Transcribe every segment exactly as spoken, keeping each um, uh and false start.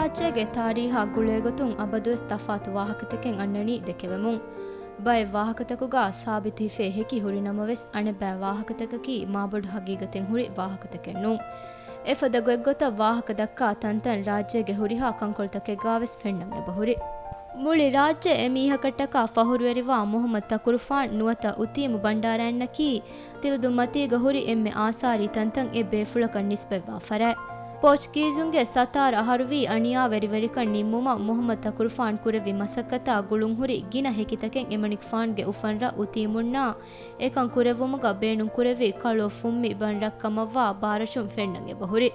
ރާއްޖޭގެ ތާރީހާ ގުޅޭގޮތުން އަބަދުވެސް ތަފާތު ވާހަކަތަކެއް އަންނަނީ ދެކެވެމުން. ބައެއް ވާހަކަތަކުގަ ސާބިތު ހިފޭ ހެކި ހުރި ނަމަވެސް، އަނެއްބައި ވާހަކަތަކަކީ މާބޮޑު ހަގީގަތެއް ހުރި ވާހަކަތަކެއް ނޫން. އެފަދަ ގޮތްގޮތަށް ވާހަކަ ދައްކާ ތަންތަން ރާއްޖޭގެ ހުރިހާ ކަންކޮޅުތަކެއްގަވެސް ފެންނަން އެބަހުރި. މުޅި ރާއްޖެ އެމީހަކަށްޓަކާ ފަހުރުވެރިވާ މުހައްމަދު ތަކުރުފާން ނުވަތަ އުތީމު ބަންޑާރައިންނަކީ، ތިލުދު މަތީގަ ހުރި އެންމެ އާސާރީ ތަންތަން އެ ބޭފުޅަކަށް ނިސްބަތްވާ ފަރާތް. ޕޯޗުގީޒުންގެ ސަތާރަ އަހަރުވީ އަނިޔާވެރިވެރިކަން ނިންމުމަށް މުހައްމަދު ތަކުރުފާން ކުރެއްވި މަސައްކަތާ ގުޅުންހުރި ގިނަ ހެކިތަކެއް އެމަނިކުފާނުގެ އުފަންރަށް އުތީމުންނާ އެކަން ކުރެއްވުމުގަ ބޭނުންކުރެއްވި ކަޅުއަށް ފުންމި ބަންރަށްކަމަށްވާ ބާރަށުން ފެންނަން އެބަހުރި.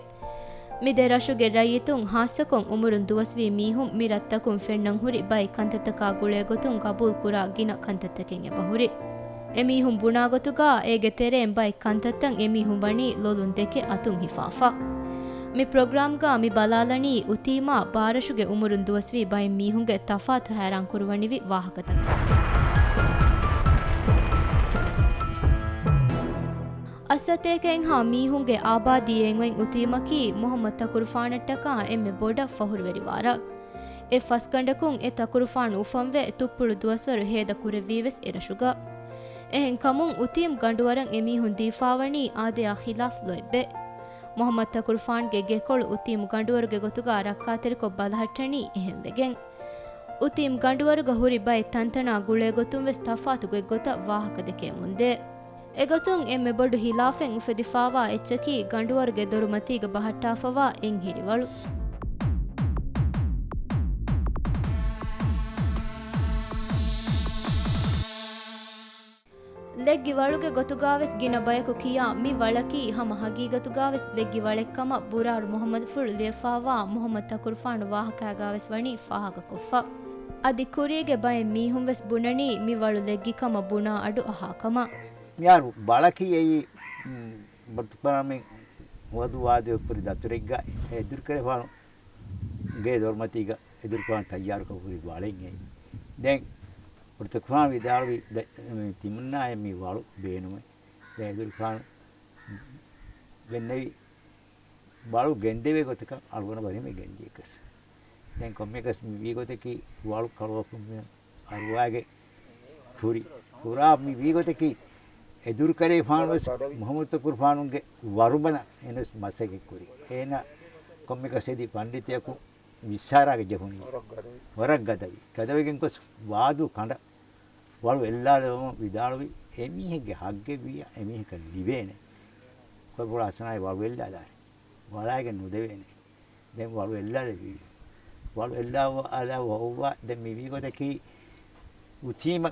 މި ދެ ރަށުގެ ރައްޔިތުން ހާއްސަކޮށް އުމުރުން ދުވަސްވީ މީހުން މި ރަށްތަކުން ފެންނަން ހުރި ބައެއް ކަންތައްތަކާ ގުޅޭގޮތުން ގަބޫލުކުރާ ގިނަ ކަންތައްތަކެއް އެބަހުރި. އެމީހުން ބުނާގޮތުގަ އޭގެ ތެރެއިން ބައެއް ކަންތައްތައް އެމީހުން ވަނީ ލޮލުން ދެކެ އަތުން ހިފާފަ. މި ޕްރޮގްރާމްގަ މި ބަލާލަނީ އުތީމާ ބާރަށުގެ އުމުރުން ދުވަސްވީ ބައެއް މީހުންގެ ތަފާތު ހައިރާން ކުރުވަނިވި ވާހަކަތަކަށް. އަށްސަތޭކައެއްހާ މީހުންގެ އާބާދީއެއް އޮތް އުތީމަކީ މުހައްމަދު ތަކުރުފާނަށްޓަކާ އެންމެ ބޮޑަށް ފަހުރުވެރިވާ ރަށް. އެ ފަސްގަނޑަކުން އެ ތަކުރުފާނު އުފަންވެ ތުއްޕުޅު ދުވަސްވަރު ހޭދަ ކުރެއްވީވެސް އެރަށުގަ. އެހެންކަމުން އުތީމް ގަނޑުވަރަށް އެމީހުން ދީފާވަނީ އާދަޔާ ޚިލާފް ލޯތްބެއް. މުހައްމަދު ތަކުރުފާންގެ ގެކޮޅު އުތީމް ގަނޑުވަރުގެ ގޮތުގަ ރައްކާތެރިކޮށް ބަލަހައްޓަނީ އެހެންވެގެން. އުތީމް ގަނޑުވަރުގަ ހުރި ބައެއް ތަންތަނާ ގުޅޭގޮތުން ވެސް ތަފާތު ގޮތްގޮތަށް ވާހަކަ ދެކެވެމުންދޭ. އެގޮތުން އެންމެ ބޮޑު ހިލާފެއް އުފެދިފާވާ އެއްޗަކީ ގަނޑުވަރުގެ ދޮރުމަތީގަ ބަހައްޓާފަވާ އެއްހިރި ވަޅު. ލެއްގި ވަޅުގެ ގޮތުގަވެސް ގިނަ ބަޔަކު ކިޔާ މި ވަޅަކީ ހަމަ ހަގީގަތުގަވެސް ލެއްގި ވަޅެއްކަމަށް ބުރާރު މުހައްމަދުފުޅު ލިޔެފާވާ މުހައްމަދު ތަކުރުފާނު ވާހަކާގަވެސް ވަނީ ފާހަގަކޮށްފަ. އަދި ކުރީގެ ބައެއް މީހުން ވެސް ބުނަނީ މި ވަޅު ލެއްގި ކަމަށް ބުނާ އަޑު އަހާ ކަމަށް. މިހާރު ވަޅަކީ އެއީ، މް، ބޮޑުތަކުރާން މި ހުވަދު ވާދަ ކުރި ދަތުރެއްގަ އެ އެދުރުކެރޭފާނުގެ ދޮރުމަތީގަ އެދުރުކުރާން ތައްޔާރުކޮށް ހުރި ވަޅެއް އެއީ. ދެން ބޮޑުތަކުރާން ވިދާޅުވި ދެ-، މި ތިމަންނާއަށް މި ވަޅު ބޭނުމޭ. ދެން އެދުރުކުރާން ގެންނެވި ވަޅު ގެންދެވޭ ގޮތަކަށް އަޅުގަނޑަށް ވަރިހަމަ ގެންދިޔަކަސް. ދެން ކޮންމެއަކަސް މި ވީގޮތަކީ ވަޅު ކަޅުއަކުން މި އަރުވާގެ ހުރި. ކުރާ މި ވީގޮތަކީ އެދުރުކަރޭފާނުވެސް މުހައްމަދު ތަކުރުފާނުގެ ވަރުބަލަ އެނަސް މަސައްކަތް ކުރި. އޭނަ ކޮންމެއަކަސް އެދި ފަންޑިތަޔަކު ވިއްސާރާގެ ޖެހުނީ. ވަރަށް ގަދަވި. ގަދަވެގެން ގޮސް ވާދޫ ކަނޑަ ވަޅު އެއްލާލެވުމަށް ވިދާޅުވި، އެމީހެއްގެ ހައްގެއްވިއްޔާ އެމީހަކަށް ލިބޭނެ. ކޮބޮޅަ އަސަނާއި ވަޅު އެއްލާލާރެ. ވަޅާގެން ނުދެވޭނެ. ދެން ވަޅު އެއްލާލެވި. ވަޅު އެއްލާ އަލާ ހޮއްވާ ދެން މިވީ ގޮތަކީ އުތީމަ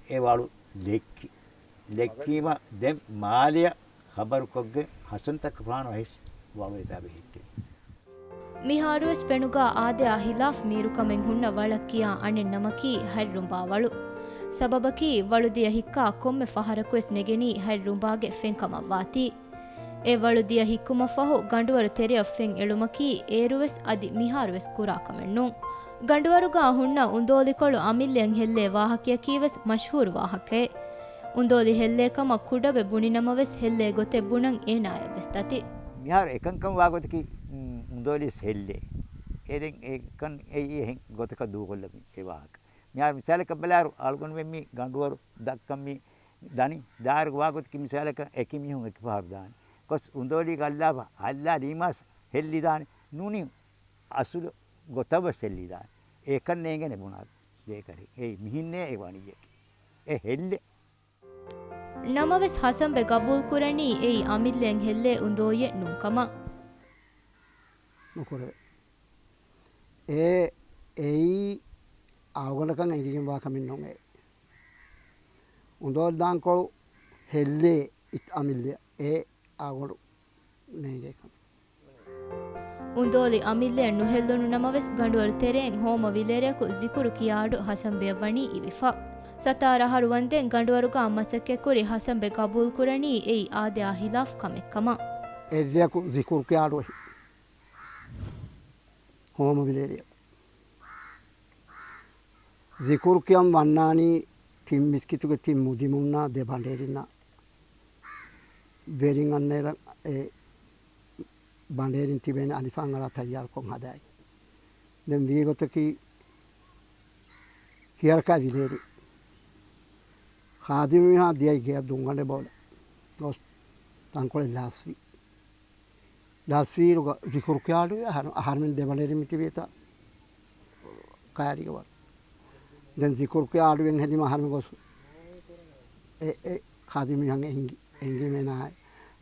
އެ ވަޅު ލެއްކި. ލެއްކީމަ ދެން މާލެއަށް ޚަބަރުކޮށްގެން ހަސަން ތަކުރުފާނު އައިސް ވަޅު އެތާ ބެހެއްޓެވި. މިހާރުވެސް ފެނުގާ އާދަޔާ ހިލާފް މީރުކަމެއް ހުންނަ ވަޅަށް ކިޔާ އަނެއް ނަމަކީ ހަތްރުނބާ ވަޅު. ސަބަބަކީ ވަޅު ދިޔަ ހިއްކާ ކޮންމެ ފަހަރަކުވެސް ނެގެނީ ހަތްރުނބާގެ ފެންކަމަށްވާތީ. އެ ވަޅު ދިޔަ ހިއްކުމަށްފަހު ގަނޑުވަރު ތެރެއަށް ފެން އެޅުމަކީ އޭރުވެސް އަދި މިހާރުވެސް ކުރާ ކަމެއް ނޫން. ގަނޑުވަރުގަ ހުންނަ އުނދޯލިކޮޅު އަމިއްލައަށް ހެއްލޭ ވާހަކަޔަކީވެސް މަޝްހޫރު ވާހަކައެއް. އުނދޯލި ހެއްލޭ ކަމަށް ކުޑަބެ ބުނި ނަމަވެސް ހެއްލޭ ގޮތެއް ބުނަން އޭނާއަށްވެސް ދަތި. މިހާރު އެކަންކަން ވާގޮތަކީ، މް، އުނދޯލި ހެއްލޭ. އެ ދެން އެކަން އެއީ އެހެން ގޮތަކަށް ދޫކޮށްލަމި އެ ވާހަކަ. މިހާރު މިސާލަކަށް ބަލާއިރު އަޅުގަނޑުމެން މި ގަނޑުވަރު ދައްކަން މި ދަނީ. ދާއިރު ވާގޮތަކީ މިސާލަކަށް އެކި މީހުން އެކި ފަހަރު ދާނީ. ގޮސް އުނދޯލީގަ އައްލާފަ، އައްލާލީމާސް ހެއްލިދާނީ. ނޫނީ އަސުލު ގޮތަށްވެސް ހެއްލިދާނީ. އެކަން ނޭނގޭނެ ބުނާ ދޭކަރި. އެއީ މިހިންނޭ އެ ވަނީއެކޭ. އެ ހެއްލެ. ނަމަވެސް ހަސަންބެ ގަބޫލުކުރަނީ އެއީ އަމިއްލައަށް ހެއްލޭ އުނދޯއިއެއް ނޫންކަމަށް. ނުކުރެވޭ. އެ، އެއީ އަޅުގަނޑަކަށް އެނގިގެންވާ ކަމެއް ނޫން އެ. އުނދޯލި ދާންކޮޅު ހެއްލޭ އިތު އަމިއްލައަށް އެ އަޅުގަނޑު ނޭނގޭ ކަމެއް. އުނދޯލި އަމިއްލައަށް ނުހެއްލުނު ނަމަވެސް، ގަނޑުވަރު ތެރެއިން ހޯމަ ވިލޭރެޔަކު ޒިކުރު ކިޔާ އަޑު ހަސަންބެއަށް ވަނީ އިވިފަ. ސަތާރަ އަހަރު ވަންދެން ގަނޑުވަރުގަ މަސައްކަތްކުރި ހަސަންބެ ގަބޫލުކުރަނީ އެއީ އާދަޔާ ހިލާފް ކަމެއް ކަމަށް. އެއްރެޔަކު ޒިކުރު ކިޔާ އަޑު އެހި. ހޯމަ ވިލޭރެޔަކު. ޒިކުރު ކިޔަން ވަންނާނީ ތިން މިސްކިތުގެ ތިން މުދިމުންނާ ދެ ބަނޑޭރިންނާ. ވެރިން އަންނައިރަށް އެ ބަނޑޭރިން ތިބޭނެ އަލިފާން އަޅާ ތައްޔާރުކޮށް ހަދާއި. ދެން ވީގޮތަކީ ކިޔަރަކާ ވިލޭރި. ޚާދިމު މީހާ ދިޔައީ ގެޔަށް ދުންގަނޑެއް ބޯލަ. ގޮސް ތަންކޮޅެއް ލާސްވި. ލާސްވީރުގަ ޒިކުރު ކިޔާ އަޑު އަހަރު-، އަހަރުމެން ދެބަނޑޭރި މިތިބީތަ ކައިރިގަ ވަރު. ދެން ޒިކުރު ކިޔާ އަޑުއިން ހެދިމަ އަހަރުމެން ގޮސް އެ، އެ ޚާދިމު މީހަށް އެނގި، އެނގީމޭ ނާ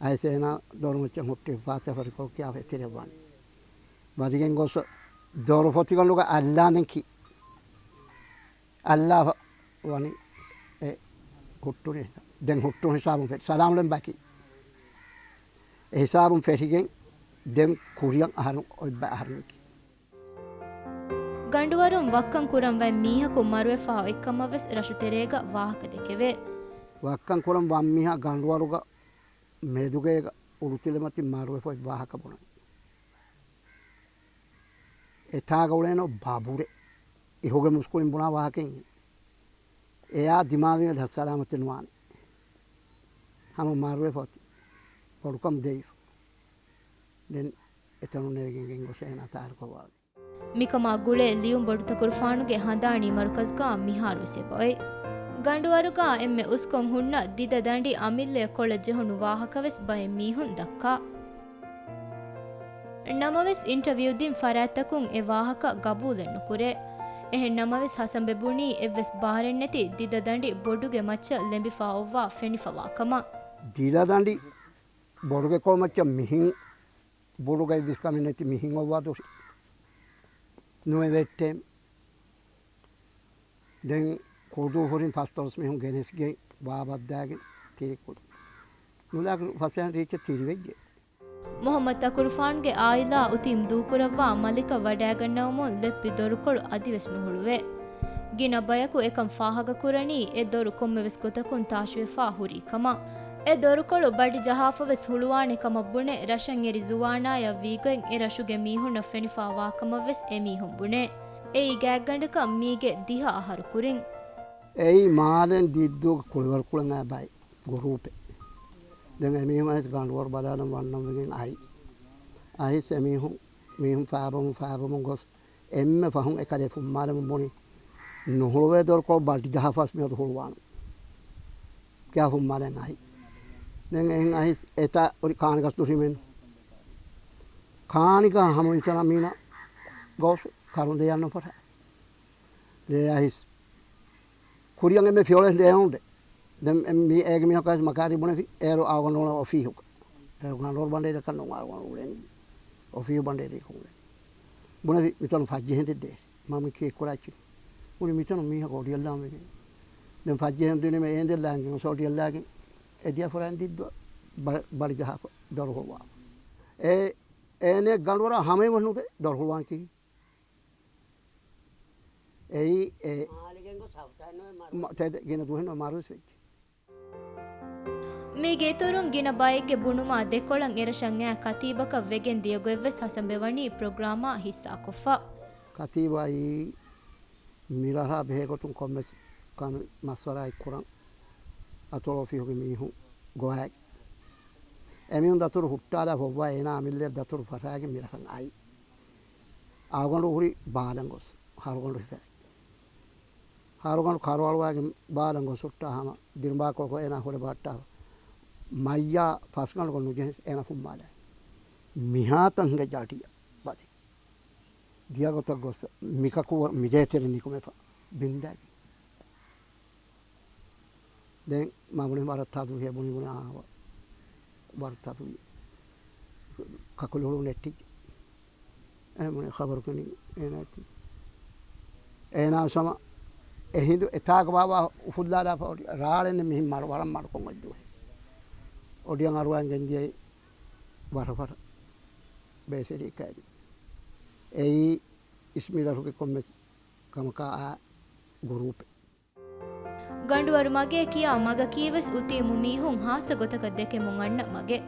އައިސޭނާ ދޮރުމައްޗަށް ހުއްޓި ފާތިހަ ފަރިކޮށް ކިޔާފަ އެތެރެއަށް ވާނެ. ވަދިގެން ގޮސް ދޮރު ފޮތިގަނޑުގަ އައްލާނެން ކި. އައްލާފަ ވަނީ އެ ހުއްޓުނި. ދެން ހުއްޓުނު ހިސާބުން ފެ-، ސަލާމް ލެން ބަކި. އެ ހިސާބުން ފެށިގެން ދެން ކުރިއަށް އަހަރު އޮތް ބަ އަހަރުން ކި. ގަނޑުވަރުން ވައްކަން ކުރަން ވައި މީހަކު މަރުވެފާ އޮތްކަމަށް ވެސް ރަށު ތެރޭގަ ވާހަކަ ދެކެވޭ. ވައްކަން ކުރަން ވަން މީހާ ގަނޑުވަރުގަ މެދުގޭގަ އުޑުތިލަމަތި މަރުވެފަ އޮތް ވާހަކަ ބުނަން. އެތާގަ އުޅޭނޯ ބަބުރެ. އިހުގެ މުސްކުޅިން ބުނާ ވާހަކައެއް. އެޔާ ދިމާވި ލައްސާލާމަތެއް ނުވާނެ. ހަމަ މަރުވެފަ އޮތީ. ބޮޑުކަމު ދެވިފަ. ދެން އެތަނުން ނޭގެން ގޮސް އޭނާ ތާރުކޮށް ވާ. މިކަމާ ގުޅޭ ލިޔުން ބޮޑުތަކުރުފާނުގެ ހަނދާނީ މަރުކަޒުގަ މިހާރުވެސް އެބައޮތް. ގަނޑުވަރުގަ އެންމެ އުސްކޮށް ހުންނަ ދިދަ ދަނޑި އަމިއްލަޔަށް ކޮޅަށް ޖެހުނު ވާހަކަވެސް ބައެއް މީހުން ދައްކާ. ނަމަވެސް އިންޓަވިއު ދިން ފަރާތްތަކުން އެ ވާހަކަ ގަބޫލެއް ނުކުރޭ. އެހެން ނަމަވެސް ހަސަންބެ ބުނީ އެއްވެސް ބާރެއްނެތި ދިދަ ދަނޑި ބޮޑުގެ މައްޗަށް ލެނބިފާ އޮއްވާ ފެނިފަވާ ކަމަށް. ދިދަ ދަނޑި ބޮޑުގެ ކޮޅު މައްޗަށް މިހިން ބުރުގައި ވިސްކަމެއް ނެތި މިހިން އޮއްވާ ދުށި ނުވެ ވެއްޓޭ. ދެން ކުދޫ ހުރިން ފަސްދޮޅަސް މީހުން ގެނެސްގެން ވާ ބައްދާގެން ތިރި ކުދި. ނުލާގެ ފަސޭހަ ރީއްޗެއް ތިރިވެއްޖެ. މުހައްމަދު ތަކުރުފާނުގެ އާއިލާ އުތީމް ދޫކުރައްވާ މަލިކަށް ވަޑައިގަންނަވަމުން ލެއްޕި ދޮރުކޮޅު އަދިވެސް ނުހުޅުވޭ. ގިނަ ބަޔަކު އެކަން ފާހަގަކުރަނީ އެ ދޮރު ކޮންމެވެސް ގޮތަކުން ތާށިވެފާ ހުރީ ކަމަށް. އެ ދޮރުކޮޅު ބަޑި ޖަހާފަވެސް ހުޅުވާނެ ކަމަށް ބުނެ، ރަށަށް އެރި ޒުވާނާޔަށް ވީގޮތް އެ ރަށުގެ މީހުންނަށް ފެނިފާ ވާކަމަށްވެސް އެމީހުން ބުނޭ. އެއީ ގާތްގަނޑަކަށް މީގެ ދިހަ އަހަރު ކުރިން. އެއީ މާލެން ދިއްދޫގެ ކުޅިވަރު ކުޅެން އައި ބައި ގުރޫޕެއް. ދެން އެމީހުން އައިސް ގަނޑުވަރު ބަލާލަން ވަންނަން ވެގެން އައި. އައިސް އެމީހުން، މީހުން ފާބަމުން، ފާބަމުން ގޮސް އެންމެ ފަހުން އެކަލޭ ފުންމާލަމުން ބުނި، ނުހުޅުވޭ ދޮރުކޮޅު ބަޑި ޖަހާފަސް މިއަދު ހުޅުވާނު. ކިޔާ ފުންމާލަން އައި. ދެން އެހެން އައިސް އެތާ އޮތް ކާނިގަސް ދުށިމެން. ކާނިގަ ހަމަ ވިތަނަ މީނަ ގޮސް ކަރުން ދެ ޔަންނަ ފަރާ. ދެ އައިސް. ކުރިއަށް އެންމެ ފިޔޮޅެއް ނޭނގުން ދެ. ދެން އެ މީ އޭގެ މީހަކާ މަކާރީ ބުނެފި، އޭރު އަޅުގަނޑު އޮފީހުގަ. އޭރު ގަނޑުވަރު ބަނޑޭރަކަށް ނޫން އަޅުގަނޑު އުޅެނީ. އޮފީހު ބަނޑޭރިއަކުން އުޅެނީ. ބުނެފި، މިތަނު ފައްޖެހެން ދެއްދޭ. މަ މި ކީއްކުރާ އެއްޗެއް. ބުނި މިތަނު މީހަކު އޮޑިއަށްލާން ވެގެން. ދެން ފައްޖެހެން ދިނީމަ އޭނދެއްލާގެން އޮސް އޮޑިއަށްލާގެން އެ ދިޔަ ފުރާން ދިއްދު ބަ-، ބަޑި ޖަހާފަ ދޮރު ހުޅުވާ. އެ، އޭނެ ގަނޑުވަރާ ހަމައެވަން ނުދޭ ދޮރު ހުޅުވާން ކީ. އެއީ އެ މާލެގެން ގޮސް ހަފްތާއެއް ނުވެ މަރު. މަ-، ތެދެއް ގިނަ ދުވަހެއް ނުވެ މަރުވެސް ވެއްޖެ. މީގެ އިތުރުން ގިނަ ބައެއްގެ ބުނުމާ ދެކޮޅަށް އެރަށަށް އައި ކަތީބަކަށް ވެގެން ދިޔަ ގޮތްވެސް ހަސަންބެ ވަނީ ޕްރޮގްރާމާ ހިއްސާކޮށްފަ. ކަތީބާއީ މިރަށާ ބެހޭގޮތުން ކޮންމެސް ކަން މަސްވަރާއެއް ކުރަން އަތޮޅު އޮފީހުގެ މީހުން ގޮވައިގެން. އެމީހުން ދަތުރު ހުއްޓާލާފަ އޮއްވާ އޭނާ އަމިއްލައަށް ދަތުރު ފަށާގެން މިރަށަށް އައި. އަޅުގަނޑު ހުރި ބާލަން ގޮސް، ހަރުގަނޑު ހިފައި. ހަރުގަނޑު ކަރުއަޅުވާގެން ބާލަން ގޮސް ހުއްޓާ ހަމަ ދިރުމާކޮޅު އޭނާ ހުރެ ބަހައްޓާފަ. މައްޔާ ފަސްގަނޑު ނުޖެހެސް އޭނާ ފުންމާލާ. މިހާތަން ހިނގައްޖާ އަޑިއަށް ވަދެ. ދިޔަ ގޮތަށް ގޮސް މިކަކު މިދޭތެރެ ނިކުމެފަ ބިންދާގެ. ދެން މަ ބުނި ވަރަށް ތަދުވި ބުނި ބުނި އާ ވަރަށް ތަދުވި. ކަކުލި ހުޅު ނެއްޓި. އެ ބުނި ޚަބަރު ކެނޑި އޭނާ އެތި. އޭނާ ސަމަ އެ ހިނދު އެތާގަ ވާވާ އުފުއްލާލާފަ ރާޅެން މިހިން މަޑު ވަރަށް މަޑުކޮށް އޮތް ދުވަހެއް. އޮޑިއަށް އަރުވާން ގެންދިޔައީ ވަރަށް ވަރަށް ބޭސެރި ކައިރި. އެއީ އިސް މިރަށުގެ ކޮންމެސް ކަމަކާ އާ ގުރޫޕެއް. ގަނޑުވަރު މަގޭ ކިޔާ މަގަކީވެސް އުތީމު މީހުން ހާއްސަ ގޮތަކަށް ދެކެމުން އަންނަ މަގެއް.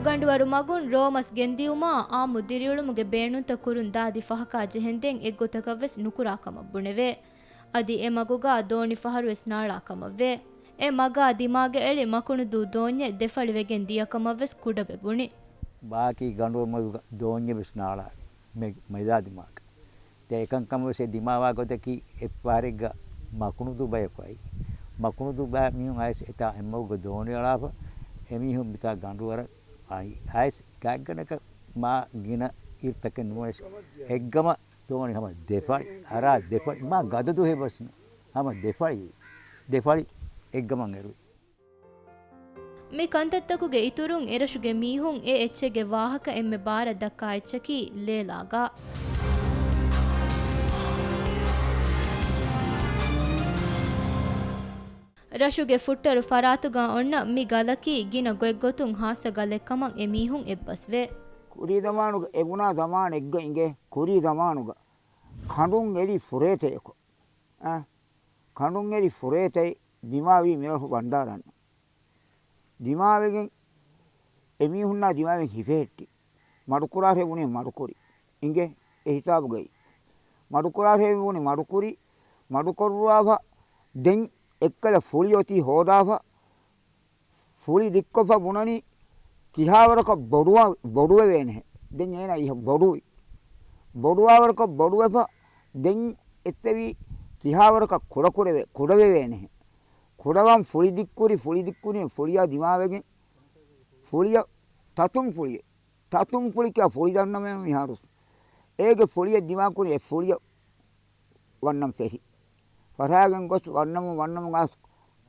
ގަނޑުވަރު މަގުން ރޯމަސް ގެންދިޔުމާ އާއްމު ދިރިއުޅުމުގެ ބޭނުންތައް ކުރުން ދާދި ފަހަކާ ޖެހެންދެން އެއްގޮތަކަށްވެސް ނުކުރާ ކަމަށް ބުނެވޭ. އަދި އެ މަގުގާ ދޯނި ފަހަރުވެސް ނާޅާ ކަމަށްވޭ. އެ މަގާ ދިމާގެ އެޅި މަކުނުދޫ ދޯންޏެއް ދެފަޅިވެގެން ދިޔަކަމަށްވެސް ކުޑަބެ ބުނި. ބާކީ ގަނޑުވަރު މަގުގަ ދޯންޏެއް ވެސް ނާޅާ މެ-، މެދާ ދިމާގަ. ދެ އެކަންކަމަށް ވެސް އެ ދިމާވާ ގޮތަކީ އެއްފަހަރެއްގަ މަކުނުދޫ ބަޔަކު އައި. މަކުނުދޫ ބައި މީހުން އައިސް އެތާ އެ މަގުގަ ދޯނި އަޅާފަ އެމީހުން މިތާ ގަނޑުވަރަށް އައި. އައިސް ގާތްގަނޑަކަށް މާ ގިނަ އިރުތަކެއް ނުވެސް އެއްގަމަށް ދޯނި ހަމަ ދެފަޅި، އަރާ ދެފަޅި، މާ ގަދަ ދުހެއް ވެސް ނޫން. ހަމަ ދެފަޅި، ދެފަޅި އެއްގަމަށް އެރުވި. މި ކަންތައްތަކުގެ އިތުރުން އެރަށުގެ މީހުން އެ އެއްޗެއްގެ ވާހަކަ އެންމެ ބާރަށް ދައްކާ އެއްޗަކީ ލޭލާގާ. ރަށުގެ ފުއްޓަރު ފަރާތުގާ އޮންނަ މި ގަލަކީ ގިނަ ގޮތްގޮތުން ހާއްސަ ގަލެއްކަމަށް އެމީހުން އެއްބަސްވޭ. ކުރީ ޒަމާނުގަ އެބުނާ ޒަމާނެއްގަ އިނގޭ، ކުރީ ޒަމާނުގަ ކަނޑުން އެރި ފުރޭތަޔަކު. އާ، ކަނޑުން އެރި ފުރޭތައް ދިމާވީ މިރަށު ބަންޑާރަން. ދިމާވެގެން އެމީހުންނާ ދިމާވެގެން ހިފެހެއްޓި. މަޑުކުރާށޭ ބުނީ މަޑުކުރި. އިނގޭ އެ ހިސާބުގައި. މަޑުކުރާށޭ ބުނީ މަޑުކުރި. މަޑުކުރުވާފަ ދެން އެއްކަލަ ފުޅި އޮތީ ހޯދާފަ. ފުޅި ދިއްކޮށްފަ ބުނަނީ ކިހާވަރަކަށް ބޮޑުވާ-، ބޮޑުވެވޭނެހެ. ދެން އޭނާ އިހަށް ބޮޑުވި. ބޮޑުވާވަރަކަށް ބޮޑުވެފަ ދެން އެއްތެވީ ކިހާވަރަކަށް ކުޑަކުޑަވެ-، ކުޑަވެވޭނެހެ. ކުޑަވަން ފުޅި ދިއްކުރި، ފުޅި ދިއްކުރި، ފުޅިޔާ ދިމާވެގެން، ފުޅިޔަށް ތަތުން ފުޅި، ތަތުން ފުޅި ކިޔާ ފުޅި ދަންނަމޭ މިހާރު. އޭގެ ފުޅިޔަށް ދިމާކުރި އެ ފުޅިޔަށް ވަންނަން ފެށި. ފަށާގެން ގޮސް ވަންނަމުން، ވަންނަމުން އައިސް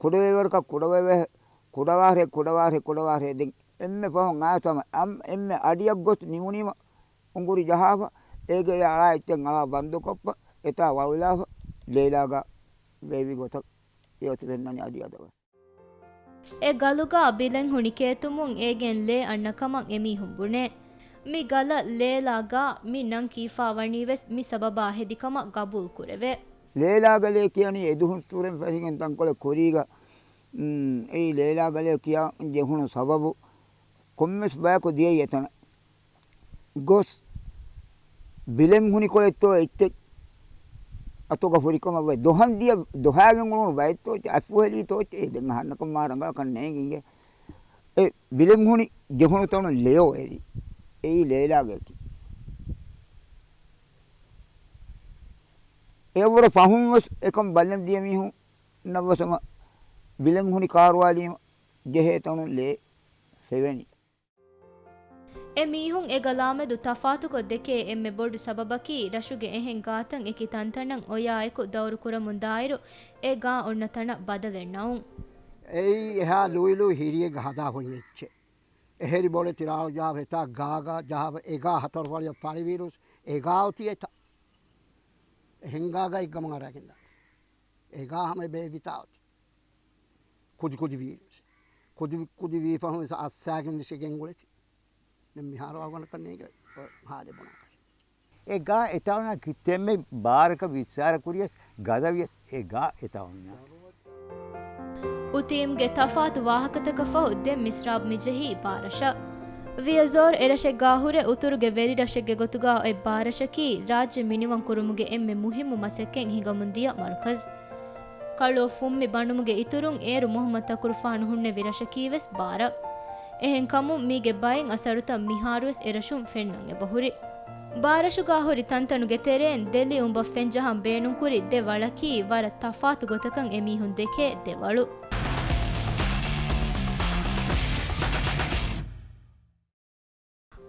ކުޑަވެވަރަކަށް ކުޑަވެވެ-، ކުޑަވާށޭ، ކުޑަވާށޭ، ކުޑަވާށޭ. ދެން އެންމެ ފަހުން އައިސް ހަމަ އަމް-، އެންމެ އަޑިއަށް ގޮސް ނިމުނީމަ އުނގުރި ޖަހާފަ، އޭގެ އަޅާ އެއްޗެއް އަޅާ ބަންދުކޮށްފަ، އެތާ ވަޅުލާފަ، ލޭލާގާ ވެވި ގޮތަށް އެ އޮތި ފެންނަނީ އަދި އަދަވަސް. އެ ގަލުގާ ބިލެން ހުނި ކޭތުމުން އޭގެން ލޭ އަންނަ ކަމަށް އެމީހުން ބުނޭ. މި ގަލަށް ލޭލާގާ މި ނަން ކީފާ ވަނީ ވެސް މި ސަބަބާ ހެދި ކަމަށް ގަބޫލު ކުރެވޭ. ލޭލާގަލޭ ކިޔަނީ އެދުހުން ތުރެން ފެށިގެން ތަންކޮޅެއް ކުރީގަ، އުން، އެއީ ލޭލާގަލޭ ކިޔާ ޖެހުނު ސަބަބު ކޮންމެސް ބަޔަކު ދިޔައީ އެތަނަށް ގޮސް ބިލެން ހުނި ކޮޅެއްތޯ އެއްޗެއް އަތުގަ ހުރިކަމަށް ވައި ދޮހަން ދިޔަ ދޮހާގެން އުޅުނު ބައެއްތޯ އެއްޗެއް އަތްފުހެލީތޯ އެއްޗެއް ދެން އަހަންނަކަށް މާ ރަނގަޅަކަށް ނޭނގި އިނގޭ. އެ ބިލެން ހުނި ޖެހުނު ތަނުން ލެޔޯ އެރި. އެއީ ލޭލާގެ އެކި. އެއަށްވުރެ ފަހުން ވެސް އެކަން ބަލަން ދިޔަ މީހުންނަށް ވެސް ހަމަ ބިލެން ހުނި ކާރުވާލީމަ ޖެހޭ ތަނުން ލޭ ފެވެނީ. އެ މީހުން އެ ގަލާމެދު ތަފާތުކޮށް ދެކޭ އެންމެ ބޮޑު ސަބަބަކީ ރަށުގެ އެހެން ގާތަށް އެކި ތަންތަނަށް އޮޔާއެކު ދައުރު ކުރަމުން ދާއިރު އެ ގާ އޮންނަ ތަނަށް ބަދަލެއް ނައުން. އެއީ އެހާ ލުއިލުއި ހިރިއެއްގަ ހަދާ ހުން އެއްޗެއް. އެހެރި ބޮޑެތި ރާޅު ޖަހާފަ އެތާ ގާގަ ޖަހާފަ އެގާ ހަތަރު ފަޅިއަށް ފަޅިވީރުސް އެގާ އޮތީ އެތާ. އެހެން ގާގަ އެއްގަމަ އަރާގެން ދާ. އެގާ ހަމަ ބޭއްވިތާ އޮތީ. ކުދި ކުދި ވީރުސް. ކުދި ކުދި ވީ ފަހުން ވެސް އައްސާގެން ވެސް ގެންގުޅެތި. ދެން މިހާރު އަޅުގަނޑަކަށް ނޭނގެ ހާލެއް ބުނާކަށް. އެ ގާ އެތާނާ ކިތެއްމެ ބާރަކަށް ވިއްސާރަ ކުރިޔަސް ގަދަވިޔަސް އެ ގާ އެތާ އޮންނާނެ. އުތީމްގެ ތަފާތު ވާހަކަތަކަށް ފަހު ދެން މިސްރާބް މިޖެހީ ބާރަށަށް. ވިޔަޒޯރު އެރަށެއްގާ ހުރެ އުތުރުގެ ވެރިރަށެއްގެ ގޮތުގާ އޮތް ބާރަށަކީ ރާއްޖެ މިނިވަން ކުރުމުގެ އެންމެ މުހިއްމު މަސައްކަތް ހިނގަމުން ދިޔަ މަރުކަޒް. ކަޅުއޮށް ފުންމި ބަނުމުގެ އިތުރުން އޭރު މުހައްމަދު ތަކުރުފާނު ހުންނެވި ރަށަކީ ވެސް ބާރަށް. އެހެންކަމުން މީގެ ބައެއް އަސަރުތައް މިހާރުވެސް އެރަށުން ފެންނަން އެބަހުރި. ބާރަށުގާ ހުރި ތަންތަނުގެ ތެރެއިން ދެލި އުނބަށް ފެން ޖަހަން ބޭނުންކުރި ދެ ވަޅަކީ ވަރަށް ތަފާތު ގޮތަކަށް އެމީހުން ދެކޭ ދެ ވަޅު.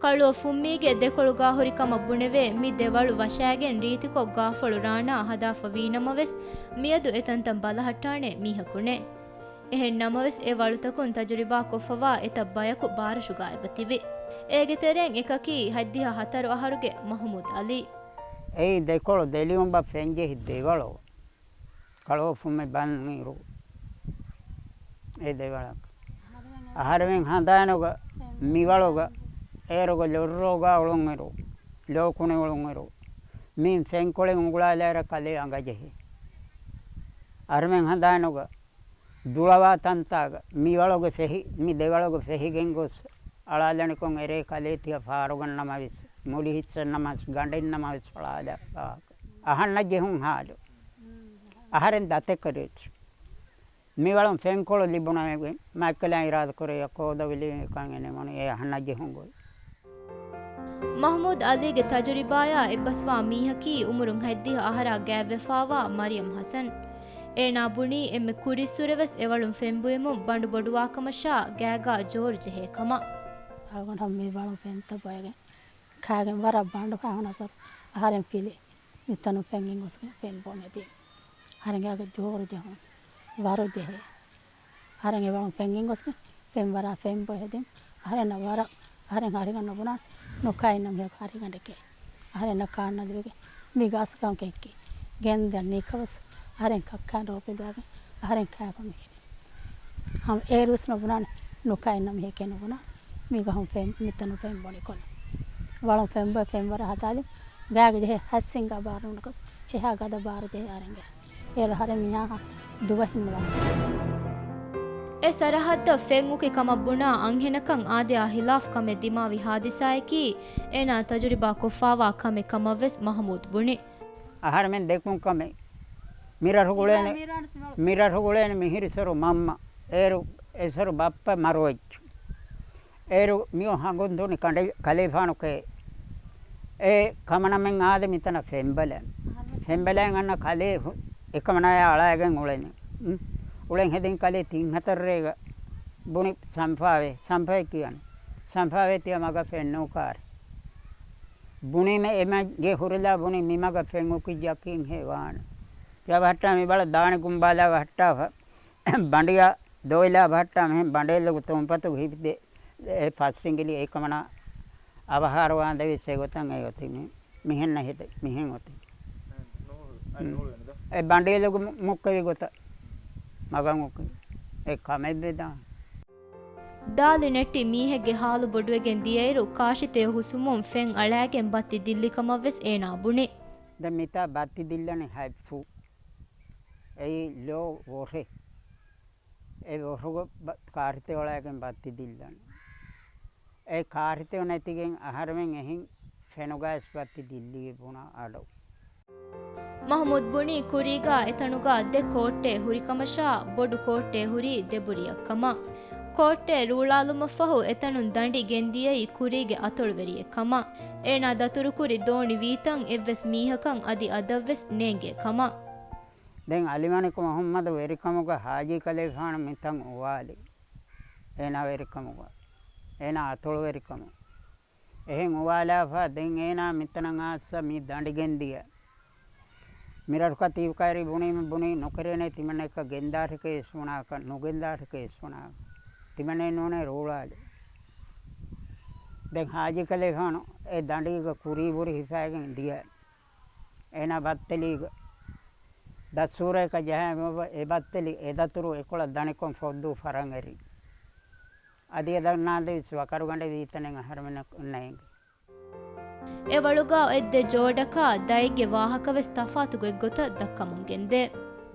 ކަޅުއޮށް ފުންމީގެ ދެކޮޅުގާ ހުރި ކަމަށް ބުނެވޭ މި ދެ ވަޅު ވަށާގެން ރީތިކޮށް ގާފަޅު ރާނާ ހަދާފަ ވީނަމަވެސް، މިއަދު އެތަންތަން ބަލަހައްޓާނެ މީހަކު ނެތް. އެހެން ނަމަވެސް، އެ ވަޅުތަކުން ތަޖުރިބާ ކޮށްފަވާ އެތައް ބަޔަކު ބާރަށުގާ އެބަ ތިބި. އޭގެ ތެރެއިން އެކަކީ ހަތްދިހަ ހަތަރު އަހަރުގެ މަހުމޫދު އަލީ. އެއީ ދެކޮޅު ދެލިއުނބަށް ފެންޖެހި ދެވަޅު. ކަޅުއޮށް ފުންމި ބަން އިރު އެ ދެވަޅަކަށް. އަހަރެމެން ހަނދާނުގަ މިވަޅުގަ އޭރުގަ ލޮއްރޯގަ އުޅުންއިރު، ލޯކުނި އުޅުންއިރު، މި ފެންކޮޅެއް އުނގުޅާލާއިރަށް ކަލޭ އަނގަޖެހޭ. އަހަރެމެން ހަނދާނުގަ ދުޅަވާ ތަންތާގަ މިވަޅުގެ ފެހި، މި ދެވަޅުގެ ފެހިގެން ގޮސް އަޅާލަނިކޮށް އެރޭ ކަލޭ ތިޔަ ފާރުގަން ނަމަވެސް، މުޅި ހިއްސަން ނަމަވެސް، ގަނޑެއް ނަމަވެސް އަޅާލާ ވާހަކަ. އަހަންނަށް ޖެހުން ހާލު. އަހަރެން ދަތެއް ކަރޭތި. މިވަޅުން ފެންކޮޅު ލިބުނަމޭ މައްކަލާ އިރާދަ ކުރެއްޔާ ކޯދަވިލި ކަން އެނެމުނު އެ އަހަންނަށް ޖެހުން ގޮތް. މަޙްމޫދު އަލީގެ ތަޖުރިބާޔާ އެއްބަސްވާ މީހަކީ އުމުރުން ހަތްދިހަ އަހަރާ ގާތްވެފާވާ މަރިޔަމް ޙަސަން. އޭނާ ބުނީ އެންމެ ކުރީއްސުރެވެސް އެވަޅުން ފެންބުއިމުން ބަނޑު ބޮޑުވާކަމަށާ ގާގާ ޖޯރު ޖެހޭ ކަމަށް. އަޅުގަނޑު މި ވަޅުން ފެންތައް ބޮއެގެން ކާގެން ވަރަށް ބަނޑު ހައިހުނަސް އަހަރެން ފިލި. މިތަނުން ފެން ގެންގޮސްގެން ފެން ބުނެދީ. އަހަރެން ގާގެ ޖޯރު ޖެހުން ވަރު ޖެހޭ. އަހަރެން އެވަޅުން ފެން ގެންގޮސްގެން ފެން ވަރާ ފެން ބޮއެ ހެދިން. އަހަރެންނަށް ވަރަށް އަހަރެން ހަރިގަން ނުބުނާނެ. ނުކައި ނަމަ ހަރިގަނޑެކޭ. އަހަރެންނަށް ކާންނަލިވެގެން މި ގާސްގަހުން ކެއްކި. ގެންދަން ނިކަވަސް އަހަރެން ކައްކާ ރޯޕި ދުވަގެން އަހަރެން ކާފަ މިހިރި. ހަމަ އޭރުވެސް ނުބުނާނެ. ނުކައި ނަމަ ހެކޭ ނުބުނާ. މި ގަހުން ފެން މިތަނު ފެން ބޮނިކޮށް. ވަޅުން ފެން ބޮ ފެން ވަރަށް ހަދާލި. ގާގެ ޖެހޭ ހައްސިންގާ ބާރު ނުނަކަސް އެހާ ގަދަ ބާރު ޖެހޭ އަރެނގެ. އޭރު ހަރެ މިހާހާ ދުވަހެއް ނުވާ. އެ ސަރަހައްދަށް ފެން އުކި ކަމަށް ބުނާ އަންހެނަކަށް އާދަޔާ ހިލާފް ކަމެއް ދިމާވި ހާދިސާއަކީ އޭނާ ތަޖުރިބާ ކޮށްފާވާ ކަމެއް ކަމަށްވެސް މަޙްމޫދު ބުނި. އަހަރެމެން ދެކުން ކަމެއް. މިރަށު ގުޅޭނެ، މިރަށު ގުޅޭނެ މިހިރި ސޮރު މަންމަ. އޭރު އެ ސޮރު ބައްޕަ މަރުވެއްޖެ. އޭރު މިއޮ ހަނގުން ދުނި ކަނޑި ކަލޭފާނުކޭ. އެ ކަމަނަމެން އާދެ މިތަނަށް ފެންބަލަން. ފެންބަލަން އަންނަ ކަލޭ ހު-، އެކަމަނާޔާ އަޅާގެން އުޅެނީ. އު-، އުޅެން ހެދިން ކަލޭ ތިން ހަތަރު ރޭގަ ބުނި ސަންފާވޭ. ސަންފާއޭ ކިޔަނީ. ސަންފާވޭ ތިޔަ މަގަށް ފެންނޫކާރެ. ބުނީމެ އެމަގޭ ހުރިލާ ބުނީ މިމަގަށް ފެން އުކިއްޔަކީން ހޭ ވާނެ. ތިޔަ ބަހައްޓާ މި ބަޅަ ދާނެ ގުނބާލާ ބަހައްޓާފަ. ބަނޑިޔާ ދޮވިލާ ބަހައްޓާ މިހެން ބަނޑޭލުގު ތުންފަތުގު ހިފިދޭ އެ ފަސް ރިނގިލި އެކަމަނާ އަވަހާރަވާނދެވިސް އެގޮތަށް އެ އޮތީ މި-، މިހެން ނެހިތެ މިހެން އޮތީ. އެ ބަނޑޭލުގު މު-، މުއްކެވި ގޮތަށް މަގަށް އުކި އެ ކަމެއް ވެދާނެ. ދާލި ނެއްޓި މީހެއްގެ ހާލު ބޮޑުވެގެން ދިޔައިރު ކާށިތެޔޮ ހުސުމުން ފެން އަޅާގެން ބައްތި ދިއްލި ކަމަށްވެސް އޭނާ ބުނި. ދެން މިތާ ބައްތި ދިއްލަނީ ހަތް ފޫ. އެއީ ލޯ ވޮށެއް. އެ ވޮށުގަ ބަ-، ކާށިތެޔޮ އަޅާގެން ބައްތި ދިއްލަނީ. އެ ކާށިތެޔޮ ނެތިގެން އަހަރެމެން އެހިން ފެނުގައިސް ބައްތި ދިއްލީ ބުނާ އަޑު. މަޙްމޫދު ބުނީ ކުރީގާ އެތަނުގާ ދެ ކޯއްޓެއް ހުރިކަމަށާ ބޮޑު ކޯއްޓެއް ހުރީ ދެބުރިއަށްކަމަށް. ކޯއްޓެއް ރޫޅާލުމަށްފަހު އެތަނުން ދަނޑި ގެންދިޔައީ ކުރީގެ އަތޮޅުވެރިއެއްކަމަށް. އޭނާ ދަތުރުކުރި ދޯނި ވީތަން އެއްވެސް މީހަކަށް އަދި އަދަށްވެސް ނޭނގޭ ކަމަށް. ދެން އަލިމަނިކު މުޙައްމަދު ވެރިކަމުގަ ހާޖީ ކަލޭފާނު މިތަން އުވާލި. އޭނާ ވެރިކަމުގަ. އޭނާ އަތޮޅުވެރިކަމު. އެހެން އުވާލާފަ ދެން އޭނާ މިތަނަށް އާސްސަ މި ދަނޑި ގެންދިޔަ. މިރަށު ކަތީބު ކައިރި ބުނީމަ ބުނީ ނުކެރޭނެ ތިމަންނައަކަށް ގެންދާށެކޭ އިސްވުނާކަށް ނުގެންދާށެކޭ އިސްވުނާކަށް. ތިމަންނައެއް ނޫނޭ ރޫޅާލި. ދެން ހާޖީ ކަލޭފާނު އެ ދަނޑީގަ ކުރީ ބުރި ހިފައިގެން ދިޔަ. އޭނާ ބައްތެލީގަ ދައްސޫރަޔަކަށް ޖަހައި އެ ބައްތެލި އެ ދަތުރު އެކޮޅަށް ދަނިކޮށް ފޮއްދޫ ފަރަން އެރި. އަދި އެ ދަންނާނދެވިސް ވަކަރުގަނޑެއް ވީތަނެއް އަހަރެމެނަކު ނޭނގެ. އެ ވަޅުގާ އޮތް ދެ ޖޯޑަކާ ދައެއްގެ ވާހަކަވެސް ތަފާތު ގޮތްގޮތަށް ދައްކަމުން ގެންދޭ.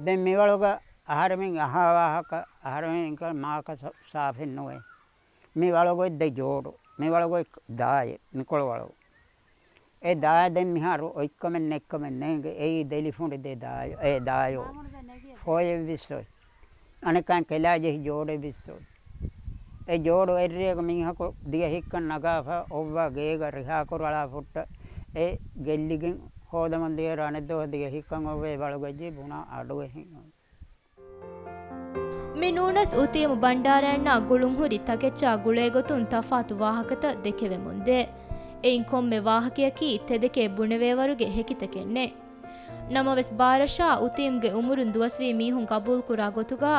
ދެން މިވަޅުގަ އަހަރެމެން އަހާ ވާހަކަ އަހަރެމެން މާކަ ސާފެއް ނުވޭ. މި ވަޅުގަ އޮތް ދެ ޖޯޑު. މި ވަޅުގަ އޮތް ދާއެއް. މިކޮޅު ވަޅު. އެ ދާއެއް ދެން މިހާރު އޮތްކަމެއް ނެތްކަމެއް ނޭނގެ. އެއީ ދެލިފުނޑި ދެ ދާއެއް. އެ ދާޔޯ. ފޯޔެއްވިސް އޮތް. އަނެއްކާން ކެލާ ޖެހި ޖޯޑެއްވިސް އޮތް. އެ ޖޯޑު އެއްރޭގަ މީހަކު ދިޔަ ހިއްކަން ނަގާފަ އޮއްވާ ގޭގަ ރިހާކުރަޅާ ފުއްޓަ އެ ގެއްލިގެން ހޯދަމުން ދިޔައިރު އަނެއްދުވަހު ދިޔަ ހިއްކަން އޮއްވޭ ވަޅުގައްޖެ ބުނާ އަޑު އެހެން އޮތް. މި ނޫނަސް އުތީމު ބަންޑާރައަންނާ ގުޅުންހުރި ތަކެއްޗާ ގުޅޭގޮތުން ތަފާތު ވާހަކަތައް ދެކެވެމުންދޭ. އެއިން ކޮންމެ ވާހަކަޔަކީ ތެދެކޭ ބުނެވޭވަރުގެ ހެކިތަކެއް ނެތް. ނަމަވެސް ބާރަށާ އުތީމްގެ އުމުރުން ދުވަސްވީ މީހުން ގަބޫލުކުރާ ގޮތުގާ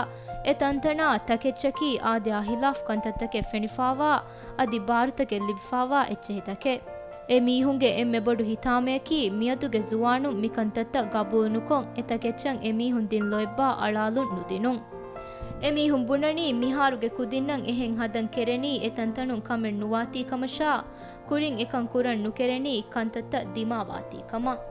އެ ތަންތަނާ ތަކެއްޗަކީ އާދަޔާ ހިލާފް ކަންތައްތަކެއް ފެނިފާވާ އަދި ބާރުތަކެއް ލިބިފާވާ އެއްޗެހި ތަކެއް. އެ މީހުންގެ އެންމެ ބޮޑު ހިތާމަޔަކީ މިއަދުގެ ޒުވާނުން މިކަންތައްތައް ގަބޫލުނުކޮށް، އެ ތަކެއްޗަށް އެ މީހުން ދިން ލޯތްބާ އަޅާލުން ނުދިނުން. އެ މީހުން ބުނަނީ މިހާރުގެ ކުދިންނަށް އެހެން ހަދަން ކެރެނީ އެ ތަންތަނުން ކަމެއް ނުވާތީ ކަމަށާ، ކުރިން އެކަން ކުރަން ނުކެރެނީ ކަންތައްތައް ދިމާވާތީ ކަމަށް.